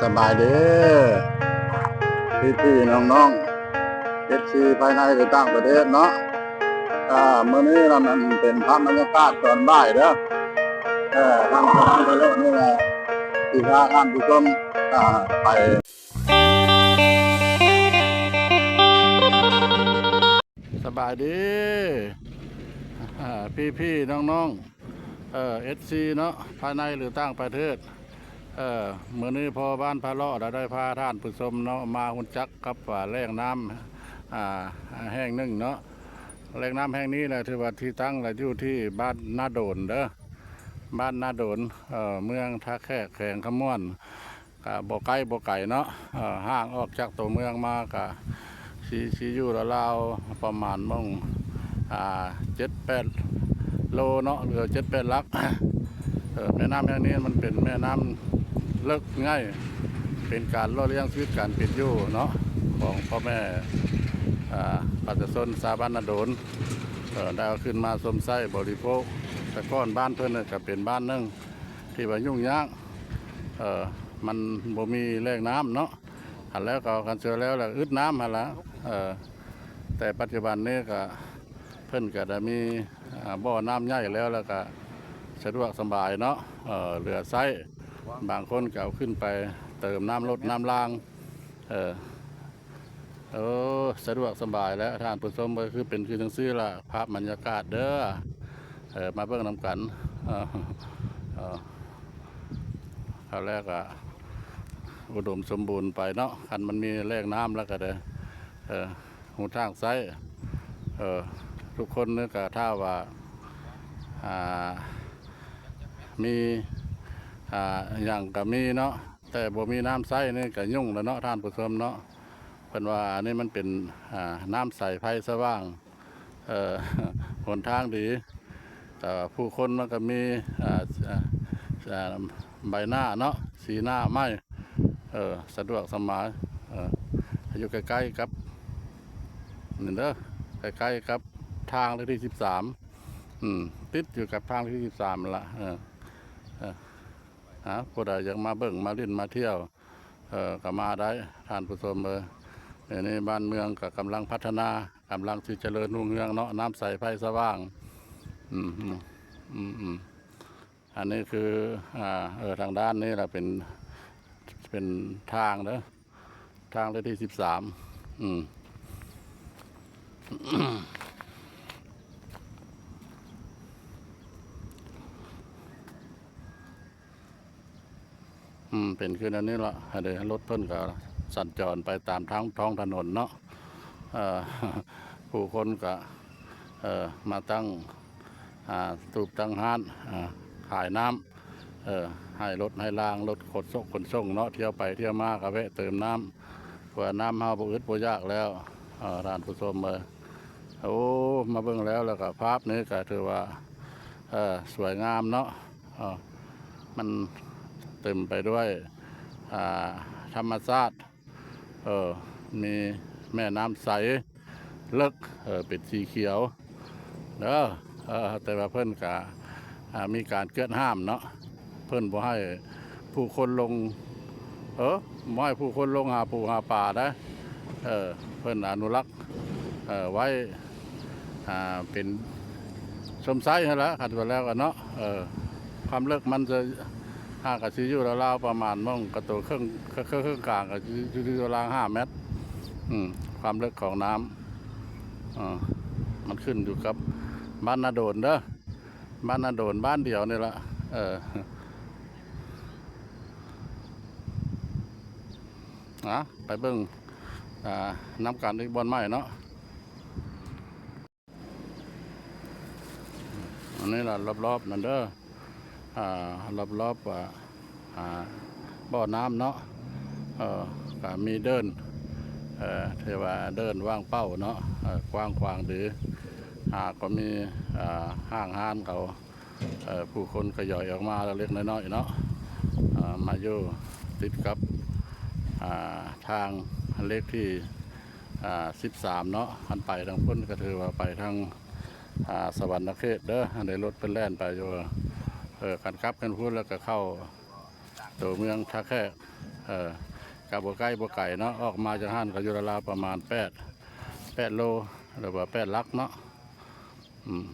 ສະບາຍດີພີ່ໆນ້ອງໆ ເອັຟຊີພາຍໃນ ຫຼື ຕ່າງປະເທດເນາະ. ອ່າ ມື້ນີ້ລະມັນເປັນພາບບັນຍາກາດຕອນບ່າຍເດີ. ເອີ ທາງ ທາງໄປໂລດນີ້ລະ ຊິພາທ່ານຜູ້ຊົມ ອ່າ ໄປ. ສະບາຍດີ ອ່າ ພີ່ໆນ້ອງໆ ເອີ ເອັຟຊີເນາະ ພາຍໃນ ຫຼື ຕ່າງປະເທດ. ເອີ ມື້ນີ້ພໍ່ບ້ານພາເລາະລະໄດ້ພາທ່ານຜູ້ຊົມເນາະ ມາຮູ້ຈັກກັບ ອ່າ ແຫຼ່ງນ້ຳ ອ່າ ແຫ່ງໜຶ່ງເນາະ. ແຫຼ່ງນ້ຳແຫ່ງນີ້ລະຖືວ່າທີ່ຕັ້ງລະຢູ່ທີ່ບ້ານນາໂດນເດີ ບ້ານນາໂດນ ເອີ ເມືອງທ່າແຂກ ແຂວງຄຳມ່ວນ. ກະບໍ່ໃກ້ບໍ່ໄກເນາະ ເອີ ຫ່າງອອກຈາກຕົວເມືອງມາກະຊິ ຊິຢູ່ລາວໆປະມານໝ່ອງ ອ່າ ເຈັດແປດໂລເນາະ ຫຼື ເຈັດແປດຫຼັກ. ເອີ ແມ່ນ້ຳແຫ່ງນີ້ມັນເປັນແມ່ນ້ຳເລິກໃຫຍ່ ເປັນການຫຼໍ່ລ້ຽງຊີວິດການເປັນຢູ່ເນາະ ຂອງພໍ່ແມ່ ອ່າ ປະຊາຊົນຊາວບ້ານນາໂດນ ເອີ ໄດ້ເອົາຂຶ້ນມາຊົມໃຊ້ບໍລິໂພກ. ແຕ່ກ່ອນບ້ານເພິ່ນກະເປັນບ້ານໜຶ່ງທີ່ວ່າຫຍຸ້ງຍາກ ເອີ ມັນບໍ່ມີແຫຼ່ງນ້ຳເນາະ ຫັ້ນແລ້ວກໍຄັນເຊື່ອແລ້ວລະອຶດນ້ຳຫັ້ນລະ. ເອີ ແຕ່ປັດຈຸບັນນີ້ກໍເພິ່ນກໍໄດ້ມີ ອ່າ ບໍ່ນ້ຳໃຫຍ່ແລ້ວ ແລ້ວກໍສະດວກສະບາຍເນາະ ເອີ ເຫຼືອໃຊ້. ບາງຄົນກໍເອົາຂຶ້ນໄປເຕີມນ້ຳລົດນ້ຳລາງ ເອີ ເອີ ສະດວກສະບາຍແລ້ວທ່ານຜູ້ຊົມເອີຍ ຄືເປັນຄືຈັ່ງຊີ້ລະ ພາບບັນຍາກາດເດີ. ເອີ ມາເບິ່ງນຳກັນ ເອີ ເອີ ເອົາແລ້ວກະອຸດົມສົມບູນໄປເນາະ ຄັນມັນມີແຫຼ່ງນ້ຳແລ້ວກະໄດ້ ເອີ ຮູ້ທາງໃຊ້. ເອີ ທຸກຄົນນີ້ກະຖ້າວ່າ ອ່າ ມີ ອ່າ ຫຍັງກະມີເນາະ ແຕ່ບໍ່ມີນ້ຳໃຊ້ນີ້ກະຫຍຸ້ງແລ້ວເນາະທ່ານຜູ້ຊົມເນາະ. ເພິ່ນວ່າອັນນີ້ມັນເປັນ ອ່າ ນ້ຳໃສໄຟສະຫວ່າງ ເອີ ຫົນທາງດີ ແຕ່ວ່າຜູ້ຄົນມັນກໍມີ ອ່າ ອ່າ ໃບໜ້າເນາະ ສີໜ້າໃໝ່ ເອີ ສະດວກສະບາຍ ເອີ ຢູ່ໃກ້ໆກັບ ນີ້ເດີ ໃກ້ໆກັບທາງເລກທີສິບສາມ ອືມ ຕິດຢູ່ກັບທາງເລກທີສິບສາມນັ້ນລະ ເອີ ເອີ ຫາ ຜູ້ໃດຢາກມາເບິ່ງມາຫຼິ້ນມາທ່ຽວ ເອີ ກໍມາໄດ້ທ່ານຜູ້ຊົມເອີຍ. ດຽວນີ້ບ້ານເມືອງກໍກຳລັງພັດທະນາ ກຳລັງຊິຈະເລີນຮຸ່ງເຮືອງເນາະ ນ້ຳໃສໄຟສະຫວ່າງ ອືມ ອືມ ອັນນີ້ຄື ອ່າ ເອີ ທາງດ້ານນີ້ລະເປັນ ເປັນທາງເດີ ທາງເລກທີສິບສາມ ອືມ. ອືມ ເປັນຄືແນວນີ້ລະ ໃຫ້ໄດ້ ລົດເພິ່ນກໍສັນຈອນໄປຕາມທາງທ້ອງຖະໜົນເນາະ ເອີ ຜູ້ຄົນກໍ ເອີ ມາຕັ້ງ ອ່າ ຕູບຕັ້ງຮ້ານ ອ່າ ຂາຍນ້ຳ ເອີ ໃຫ້ລົດໃຫ້ລາງ ລົດຂົນສົ່ງ ຂົນສົ່ງເນາະ ທ່ຽວໄປທ່ຽວມາກໍແວະເຕີມນ້ຳ ເພາະວ່ານ້ຳເຮົາບໍ່ອຶດບໍ່ຢາກແລ້ວ ເອີ ທ່ານຜູ້ຊົມເອີຍ. ໂອ້ ມາເບິ່ງແລ້ວ ແລ້ວກໍພາບນີ້ກໍຖືວ່າ ເອີ ສວຍງາມເນາະ ເອີ ມັນເຕັມໄປດ້ວຍ ອ່າ ທຳມະຊາດ ເອີ ມີແມ່ນ້ຳໃສເລິກ ເອີ ເປັນສີຂຽວເດີ ເອີ ແຕ່ວ່າເພິ່ນກະ ອ່າ ມີການກວດຫ້າມເນາະ ເພິ່ນບໍ່ໃຫ້ຜູ້ຄົນລົງ ເອີ ບໍ່ໃຫ້ຜູ້ຄົນລົງຫາປູຫາປາໄດ໋ ເອີ ເພິ່ນອະນຸລັກ ເອີ ໄວ້ ອ່າ ເປັນຊົມໄຊຫັ້ນລະ ຄັນວ່າແລ້ວກັນເນາະ ເອີ ຄວາມເລິກມັນຈະ ຫາກະຊິຢູ່ລາວໆປະມານໝ່ອງກະໂຕເຄິ່ງ ເຄິ່ງ ເຄິ່ງກາງ ກະຢູ່ ຢູ່ລາວຫ້າແມັດ ອືມ ຄວາມເລິກຂອງນ້ຳ ເອີ ມັນຂຶ້ນຢູ່ກັບບ້ານນາໂດນເດີ ບ້ານນາໂດນບ້ານດຽວນີ້ລະ ເອີ ອາ ໄປເບິ່ງ ອ່າ ນຳກັນອີກບ່ອນໃໝ່ເນາະ. ອັນນີ້ລະລອບໆນັ້ນເດີ ອ່າ ລອບໆ ອ່າ ອ່າ ບໍ່ນ້ຳເນາະ ເອີ ກະມີເດີ່ນ ເອີ ທີ່ວ່າເດີ່ນວ່າງເປົ່າເນາະ ເອີ ກວ້າງຂວາງດີ ຫາກໍມີ ອ່າ ຫ້າງຮ້ານເຂົາ ເອີ ຜູ້ຄົນກະຢອຍອອກມາເລັກໆນ້ອຍໆເນາະ ເອີ ມາຢູ່ຕິດກັບ ອ່າ ທາງເລກທີ ອ່າ ສິບສາມເນາະ ຄັນໄປທາງພຸ້ນກະຖືວ່າໄປທາງ ອ່າ ສະຫວັນນະເຂດເດີ ອັນໃດລົດເພິ່ນແລ່ນໄປຢູ່ ເອີ ຄັນກັບຂຶ້ນພຸ້ນແລ້ວກະເຂົ້າ ໂຕເມືອງທ່າແຂກ ເອີ ກໍບໍ່ໃກ້ບໍ່ໄກເນາະ ອອກມາຈາກຫັ້ນກໍຢູ່ລາວໆປະມານແປດ ແປດໂລ ຫຼືວ່າແປດຫຼັກເນາະ ອືມ.